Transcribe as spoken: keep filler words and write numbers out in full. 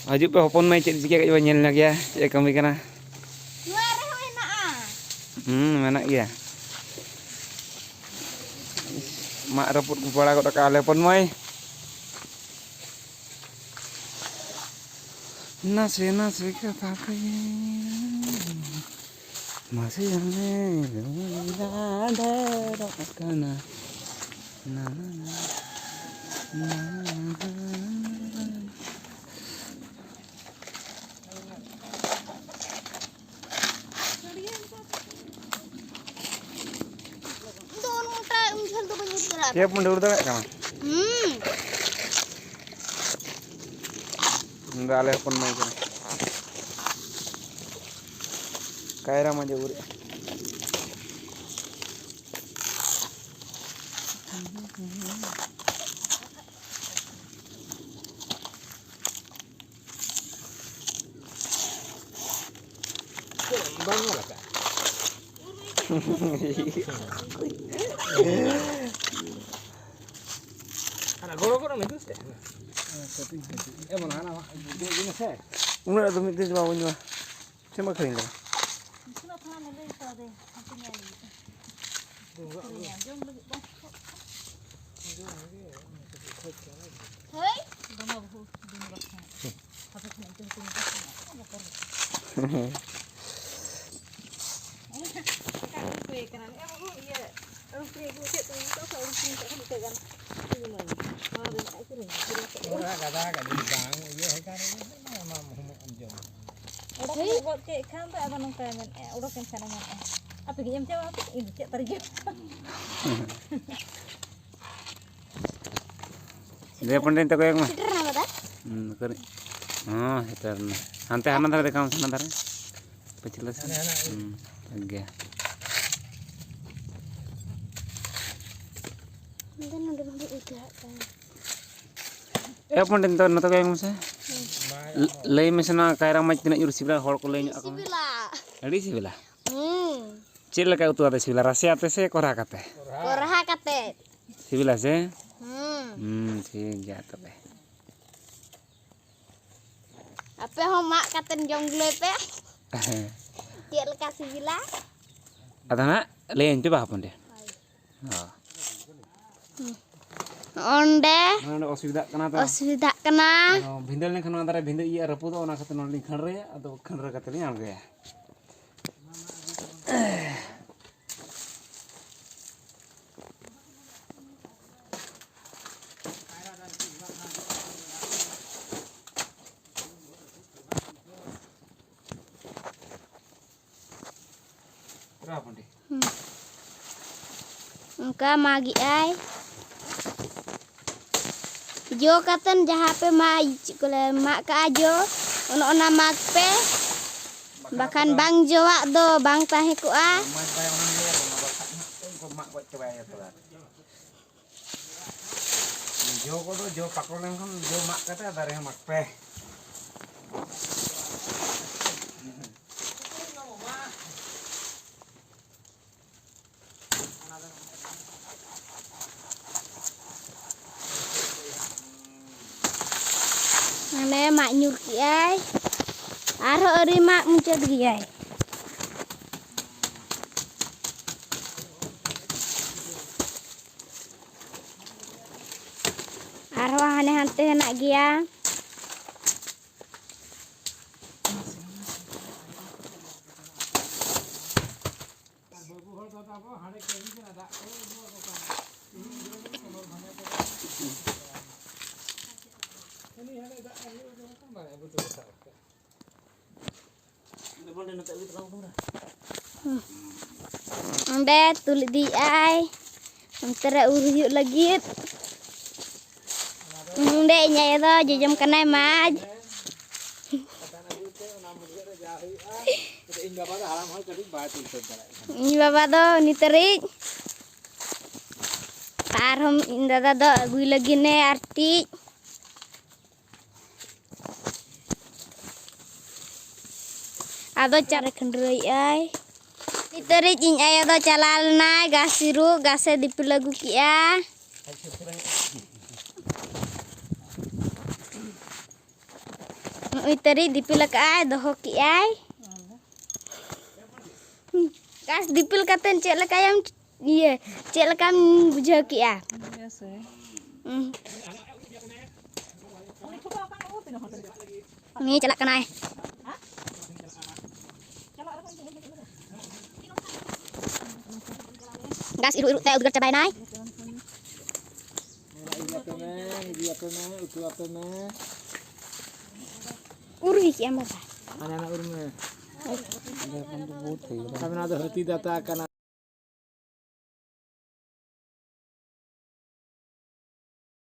ᱦᱤᱡᱩᱜ ᱯᱮ, ᱦᱚᱯᱚᱱ ᱢᱟᱹᱭ ᱪᱮᱫ ᱪᱤᱠᱟᱹ ᱠᱟᱜ ᱵᱚᱱ ᱧᱮᱞ ᱧᱚᱜ ᱜᱮᱭᱟ, ᱪᱮᱫ ᱮ ᱠᱟᱹᱢᱤ ᱠᱟᱱᱟ᱾ ᱱᱚᱣᱟ ᱨᱮᱦᱚᱸ ᱦᱮᱱᱟᱜᱼᱟ᱾ ᱦᱩᱸ, ᱢᱮᱱᱟᱜ ᱜᱮᱭᱟ᱾ ᱢᱟᱜ ᱨᱟᱹᱯᱩᱫ ᱠᱚ ᱯᱟᱲᱟ ᱜᱚᱫ ᱠᱟᱜᱼᱟ ᱞᱮ ᱦᱚᱯᱚᱱ ᱢᱟᱹᱭ᱾ ᱱᱟᱥᱮ ᱱᱟᱥᱮ ᱠᱟᱛᱷᱟ ᱛᱮ ᱢᱟᱥᱮ ᱟᱞᱮ ᱫᱚ ᱰᱷᱮᱨᱚᱜ ᱠᱟᱱᱟ᱾ ᱱᱟ, ᱱᱟ, ᱱᱟ, ᱱᱟ, ᱱᱟ, ᱱᱟ᱾ ᱤᱧ ᱫᱚ ᱩᱱᱟᱹᱜ ᱴᱟ ᱩᱱ ᱡᱷᱟᱹᱞ ᱫᱚ ᱵᱟᱹᱧ ᱩᱫ ᱫᱟᱲᱮᱭᱟᱜᱼᱟ᱾ ᱠᱮᱯ ᱮᱢ ᱫᱟᱹᱲ ᱫᱟᱲᱮᱭᱟᱜ ᱠᱟᱱᱟ? ᱦᱩᱸ᱾ ᱤᱧ ᱫᱚ ᱟᱞᱮ ᱦᱚᱯᱚᱱ ᱢᱟᱹᱭ ᱠᱟᱱᱟ᱾ ᱠᱟᱭᱨᱟ ᱢᱟᱡᱮ ᱩᱨᱤᱡ᱾ ᱵᱟᱝ ᱧᱮᱞ ᱟᱠᱟᱫ᱾ ᱦᱟᱱᱟ ᱜᱚᱲᱚ ᱜᱚᱲᱚ ᱢᱮ ᱫᱩᱥᱮ᱾ ᱦᱟᱱᱟ᱾ ᱮ ᱵᱚᱞ, ᱦᱟᱱᱟ ᱢᱟ, ᱤᱭᱟᱹ ᱢᱮᱥᱮ᱾ ᱩᱱᱟᱹᱜ ᱫᱚ ᱢᱤᱫ ᱫᱤᱱ ᱫᱚ ᱵᱟᱵᱚᱱ ᱡᱚᱢᱟ᱾ ᱪᱮᱫ ᱮᱢ ᱟᱹᱠᱷᱨᱤᱧ ᱠᱟᱫᱟ? ᱩᱥᱩᱞᱟ ᱛᱷᱚᱲᱟ ᱱᱚᱰᱮ ᱦᱟᱛᱟᱣ ᱫᱮ, ᱦᱟᱹᱴᱤᱧ ᱟᱭ ᱞᱟᱹᱜᱤᱫ᱾ ᱠᱤᱨᱤᱧᱟ, ᱡᱚᱢ ᱞᱟᱹᱜᱤᱫ ᱫᱚ᱾ ᱦᱳᱭ᱾ ᱫᱚᱢᱮ ᱵᱟᱹᱦᱩ ᱫᱤᱱ ᱵᱟᱠᱷᱟᱱ᱾ ᱦᱟᱯᱮ ᱠᱷᱟᱱ ᱤᱧ ᱦᱟᱹᱴᱤᱧ ᱟᱠᱟᱫ ᱛᱟᱦᱮᱱᱟ, ᱟᱹᱰᱤ ᱵᱚᱛᱚᱨ ᱜᱮ᱾ ᱮᱴᱟᱜ ᱠᱚ ᱠᱚᱭᱮ ᱠᱟᱱᱟ᱾ ᱱᱮᱜᱼᱮ ᱵᱟᱹᱵᱩ, ᱤᱭᱟᱹ, ᱟᱹᱞᱩ ᱠᱤᱨᱤᱧ ᱟᱹᱜᱩ ᱠᱮᱫ ᱛᱟᱢᱟ, ᱱᱤᱛᱚᱜ ᱠᱷᱚᱱ ᱟᱹᱞᱩ ᱠᱤᱨᱤᱧ ᱠᱟᱜ ᱠᱷᱟᱱ ᱢᱤᱫᱴᱮᱡ ᱜᱟᱱ ᱠᱤᱨᱤᱧ ᱟᱹᱢᱟᱹᱧ᱾ ᱱᱚᱣᱟ ᱫᱚ ᱱᱟᱜ ᱠᱤᱨᱤᱧ, ᱠᱤᱨᱤᱧ ᱠᱟᱜ ᱟᱹᱞᱩ᱾ ᱚᱲᱟᱜ ᱜᱟᱫᱟ ᱜᱟᱹᱰᱤ ᱵᱟᱝ ᱤᱭᱟᱹ ᱦᱩᱭ ᱠᱟᱱ ᱨᱮᱜᱮ ᱟᱢᱟᱜ ᱦᱚᱲᱢᱚ ᱟᱢ ᱡᱚᱢᱟ᱾ ᱚᱰᱚᱠ ᱦᱮᱸ? ᱜᱚᱫ ᱠᱮᱫ ᱠᱷᱟᱱ ᱫᱚ ᱟᱫᱚ ᱱᱚᱝᱠᱟᱭ ᱢᱮᱱᱮᱫᱼᱟ, ᱚᱰᱚᱠᱮᱱ ᱠᱷᱟᱱᱮ ᱢᱮᱱᱮᱫᱼᱟ, "ᱟᱯᱮ ᱜᱮ ᱮᱢ ᱪᱟᱵᱟ ᱟᱯᱮ, ᱤᱧ ᱫᱚ ᱪᱮᱫ ᱛᱟᱹᱨᱤᱧ ᱡᱚᱢᱟ?" ᱫᱮ ᱯᱚᱱᱰᱤᱛ ᱛᱟᱠᱚ ᱮᱢ ᱢᱟ᱾ ᱥᱮᱴᱮᱨ ᱮᱱᱟ ᱵᱟᱫᱟ? ᱦᱩᱸ, ᱠᱟᱹᱨᱤ-, ᱦᱚᱸ, ᱥᱮᱴᱮᱨ ᱮᱱᱟ᱾ ᱦᱟᱱᱛᱮ ᱦᱟᱱᱟ ᱫᱷᱟᱨᱮ ᱫᱮᱠᱷᱟᱣ ᱢᱮᱥᱮ, ᱦᱟᱱᱟ ᱫᱷᱟᱨᱮ᱾ ᱯᱟᱹᱪᱷᱞᱟᱹ ᱥᱮᱫ᱾ ᱦᱟᱱᱮ, ᱦᱟᱱᱮ᱾ ᱦᱩᱸ, ᱴᱷᱤᱠ ᱜᱮᱭᱟ᱾ ᱤᱧ ᱫᱚ ᱱᱚᱰᱮ ᱵᱷᱟᱜᱮ ᱟᱹᱭᱠᱟᱹᱣᱟᱜ ᱠᱟᱱᱟ᱾ ᱮ ᱯᱚᱱᱰᱤᱛ, ᱱᱤᱛᱚᱜ ᱱᱚᱛᱮ ᱠᱚᱭᱚᱜ ᱢᱮᱥᱮ᱾ ᱦᱩᱸ᱾ ᱞᱟᱹᱭ ᱢᱮᱥᱮ, ᱱᱚᱣᱟ ᱠᱟᱭᱨᱟ ᱢᱟᱹᱪ ᱛᱤᱱᱟᱹᱜ ᱡᱳᱨ ᱥᱤᱵᱤᱞᱟ, ᱦᱚᱲ ᱠᱚ ᱞᱟᱹᱭ ᱧᱚᱜ ᱟᱠᱚ ᱢᱮ᱾ ᱥᱤᱵᱤᱞᱟ᱾ ᱟᱹᱰᱤ ᱥᱤᱵᱤᱞᱟ᱾ ᱦᱩᱸ᱾ ᱪᱮᱫ ᱞᱮᱠᱟ ᱩᱛᱩ ᱟᱛᱮ ᱥᱤᱵᱤᱞᱟ, ᱨᱟᱥᱮ ᱟᱛᱮ ᱥᱮ ᱠᱚᱨᱦᱟ ᱠᱟᱛᱮ? ᱠᱚᱨᱦᱟ ᱠᱟᱛᱮ᱾ ᱥᱤᱵᱤᱞᱟ ᱥᱮ? ᱦᱩᱸ᱾ ᱦᱩᱸ, ᱴᱷᱤᱠ ᱜᱮᱭᱟ ᱛᱚᱵᱮ᱾ ᱟᱯᱮ ᱦᱚᱸ ᱢᱟᱜ ᱠᱟᱛᱮ ᱡᱚᱢ ᱜᱩᱞᱟᱹᱭ ᱯᱮ᱾ ᱪᱮᱫ ᱞᱮᱠᱟ ᱥᱤᱵᱤᱞᱟ? ᱟᱫᱚ ᱱᱟᱜ ᱞᱟᱹᱭᱟᱹᱧ ᱯᱮ ᱵᱟᱦᱟ ᱯᱚᱸᱰᱮ᱾ ᱦᱳᱭ᱾ ᱦᱚᱸ᱾ ᱚᱸᱰᱮ ᱱᱚᱰᱮ ᱚᱥᱩᱵᱤᱫᱷᱟᱜ ᱠᱟᱱᱟ ᱛᱚ᱾ ᱚᱥᱩᱵᱤᱫᱷᱟᱜ ᱠᱟᱱᱟ᱾ ᱟᱫᱚ ᱵᱷᱤᱸᱫᱟᱹᱲ ᱞᱮᱱᱠᱷᱟᱱ ᱱᱚᱣᱟ ᱫᱟᱨᱮ ᱵᱷᱤᱸᱫᱟᱹᱲ ᱤᱭᱟᱹ ᱨᱟᱹᱯᱩᱫᱚᱜᱼᱟ, ᱚᱱᱟ ᱠᱷᱟᱹᱛᱤᱨ ᱱᱚᱰᱮ ᱞᱤᱧ ᱠᱷᱟᱹᱲᱨᱟᱹᱭᱟ, ᱟᱫᱚ ᱠᱷᱟᱹᱲᱨᱟᱹ ᱠᱟᱛᱮ ᱞᱤᱧ ᱟᱬᱜᱚᱭᱟ᱾ ᱚᱱᱠᱟ ᱢᱟᱜᱮᱜᱼᱟᱭ᱾ ᱡᱚ ᱠᱟᱛᱮᱱ ᱡᱟᱦᱟᱸ ᱯᱮ ᱢᱟᱜ, ᱪᱮᱫ ᱠᱚ ᱞᱟᱹᱭᱟ, ᱢᱟᱜ ᱠᱟᱜᱼᱟ ᱡᱚ, ᱚᱱ ᱚᱱᱟ ᱢᱟᱜᱽ ᱯᱮ, ᱵᱟᱠᱷᱟᱱ ᱵᱟᱝ ᱡᱚᱣᱟᱜ ᱫᱚ ᱵᱟᱝ ᱛᱟᱦᱮᱸ ᱠᱚᱜᱼᱟ᱾ ᱢᱟᱜᱽ ᱵᱟᱭ ᱚᱱᱟ ᱞᱟᱹᱭᱟ ᱠᱚ, ᱚᱱᱟ ᱫᱚ ᱠᱷᱟᱡ ᱦᱟᱸᱜ ᱩᱱᱠᱩ ᱢᱟᱜ ᱜᱚᱡ ᱪᱟᱵᱟᱭᱟ ᱡᱚᱛᱚ ᱟᱨ᱾ ᱡᱚ ᱠᱚᱫᱚ ᱡᱚ ᱯᱟᱠᱚᱲ ᱞᱮᱱᱠᱷᱟᱱ ᱡᱚ ᱢᱟᱜ ᱠᱟᱛᱮ ᱫᱟᱨᱮ ᱦᱚᱸ ᱢᱟᱜ ᱯᱮ᱾ ᱦᱟᱱᱮ ᱢᱟᱜ ᱧᱩᱨ ᱠᱮᱜᱼᱟᱭ, ᱟᱨᱦᱚᱸ ᱟᱹᱣᱨᱤ ᱢᱟᱜ ᱢᱩᱪᱟᱹᱫ ᱜᱮᱭᱟᱭ᱾ ᱟᱨᱦᱚᱸ ᱦᱟᱱᱮ ᱦᱟᱱᱛᱮ ᱦᱮᱱᱟᱜ ᱜᱮᱭᱟ᱾ ᱚᱸᱰᱮ ᱛᱩᱞ ᱤᱫᱤᱭᱮᱫᱼᱟᱭ, ᱚᱱᱛᱮ ᱨᱮ ᱩᱨ ᱦᱩᱭᱩᱜ ᱞᱟᱹᱜᱤᱫ᱾ ᱚᱸᱰᱮ ᱤᱧ ᱟᱭᱳ ᱫᱚ ᱡᱚᱡᱚᱢ ᱠᱟᱱᱟᱭ ᱢᱟᱡᱽ᱾ ᱤᱧ ᱵᱟᱵᱟ ᱫᱚ ᱩᱱᱤ ᱛᱟᱹᱨᱤᱡ᱾ ᱟᱨᱦᱚᱸ ᱤᱧ ᱫᱟᱫᱟ ᱫᱚ ᱟᱹᱜᱩᱭ ᱞᱟᱹᱜᱤᱫ ᱱᱮ ᱟᱨ ᱴᱤᱡ᱾ ᱟᱫᱚ ᱪᱟᱨᱮ ᱠᱷᱟᱹᱱᱰᱨᱟᱹᱭᱮᱜᱼᱟᱭ᱾ ᱱᱤᱛ ᱫᱷᱟᱹᱨᱤᱡ ᱤᱧ ᱟᱭᱳ ᱫᱚ ᱪᱟᱞᱟᱣ ᱞᱮᱱᱟᱭ ᱜᱷᱟᱥ ᱤᱨᱚᱜ, ᱜᱷᱟᱥᱮ ᱫᱤᱯᱤᱞ ᱟᱹᱜᱩ ᱠᱮᱜᱼᱟ᱾ ᱱᱚᱜᱼᱚᱭ ᱛᱟᱹᱨᱤ ᱫᱤᱯᱤᱞ ᱟᱠᱟᱫᱼᱟᱭ, ᱫᱚᱦᱚ ᱠᱮᱜᱼᱟᱭ᱾ ᱠᱟᱥ ᱫᱤᱯᱤᱞ ᱠᱟᱛᱮᱫ ᱪᱮᱫ ᱞᱮᱠᱟᱭᱟᱢ, ᱤᱭᱟᱹ, ᱪᱮᱫ ᱞᱮᱠᱟᱢ ᱵᱩᱡᱷᱟᱹᱣ ᱠᱮᱜᱼᱟ? ᱵᱮᱥ ᱜᱮ᱾ ᱦᱩᱸ᱾ ᱩᱱᱤ ᱪᱟᱞᱟᱜ ᱠᱟᱱᱟᱭ᱾ ᱜᱷᱟᱥ ᱤᱨᱩᱜ ᱤᱨᱩᱜ ᱛᱮ ᱩᱫᱽᱜᱟᱹᱨ ᱪᱟᱵᱟᱭᱮᱱᱟᱭ᱾ ᱤᱫᱤᱭᱟᱯᱮ ᱢᱮ, ᱤᱫᱤᱭᱟᱯᱮ ᱢᱮ, ᱩᱛᱩ ᱟᱯᱮ ᱢᱮ᱾ ᱩᱨ ᱦᱩᱭ ᱠᱮᱜᱼᱟᱢ ᱵᱟᱵᱟ᱾ ᱦᱟᱱᱟ ᱱᱟ ᱩᱨ ᱢᱮ᱾ ᱛᱟᱨ ᱢᱟᱱᱮ ᱚᱱᱟ ᱫᱚ ᱦᱟᱹᱛᱤ ᱫᱟᱛᱟ ᱠᱟᱱᱟ᱾